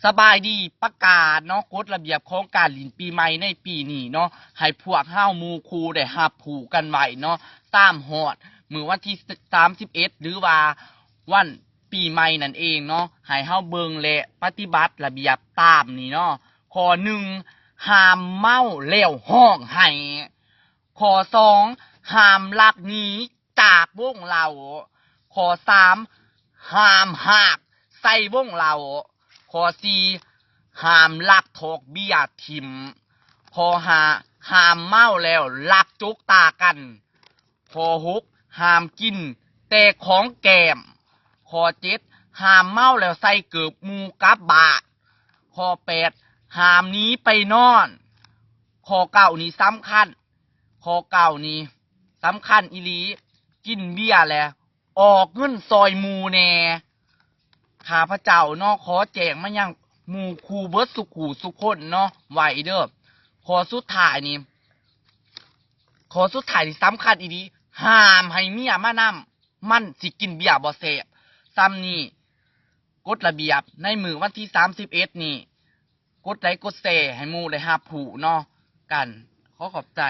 ສະບາຍດີ ປະກາດເນາະ ກົດລະບຽບຂອງການຫຼິ້ນປີໃໝ່ໃນປີນີ້ເນາະ ໃຫ້ພວກເຮົາໝູ່ຄູ່ໄດ້ຮັບຮູ້ກັນໄວ້ເນາະ ຕາມຮອດມື້ວັນທີສາມສິບເອັດ ຫຼືວ່າວັນປີໃໝ່ນັ້ນເອງເນາະ ໃຫ້ເຮົາເບິ່ງ ແລະ ປະຕິບັດລະບຽບຕາມນີ້ເນາະ. ຂໍ້ໜຶ່ງ ຫ້າມເມົາແລ້ວຮ້ອງໄຫ້. ຂໍ້ສອງ ຫ້າມລັກໜີຈາກວົງເຫຼົ້າ. ຂໍ້ສາມ ຫ້າມຮາກໃສ່ວົງເຫຼົ້າ. ຂໍ້ສີ່ ຫ້າມລັກຖອກເບຍຖິ້ມ. ຂໍ້ຫ້າ ຫ້າມເມົາແລ້ວລັກຈົກຕາກັນ. ຂໍ້ຫົກ ຫ້າມກິນແຕ່ຂອງແກ້ມ. ຂໍ້ເຈັດ ຫ້າມເມົາແລ້ວໃສ່ເກີບໝູ່ກັບບ້ານ. ຂໍ້ແປດ ຫ້າມໜີໄປນອນ. ຂໍ້ເກົ້ານີ້ສຳຄັນ ຂໍ້ເກົ້ານີ້ສຳຄັນອີ່ຫຼີ ກິນເບຍແລ້ວອອກເງິນຊ່ອຍໝູ່ແດ່. ຂ້າພະເຈົ້າເນາະ ຂໍແຈ້ງມາຍັງໝູ່ຄູ່ເບິດສູ່ຄູ່ສູ່ຄົນເນາະ ໄວ້ເດີ. ຂໍ້ສຸດທ້າຍນີ້ ຂໍ້ສຸດທ້າຍນີ້ສຳຄັນອີ່ຫຼີ ຫ້າມໃຫ້ເມຍມານຳ ມັນຊິກິນເບຍບໍ່ແຊບ. ສ່ຳນີ້ ກົດລະບຽບໃນມື້ວັນທີສາມສິບເອັດນີ້ ກົດໄລກົດແຊໃຫ້ໝູ່ໄດ້ຮັບຮູ້ເນາະກັນ. ຂໍຂອບໃຈ.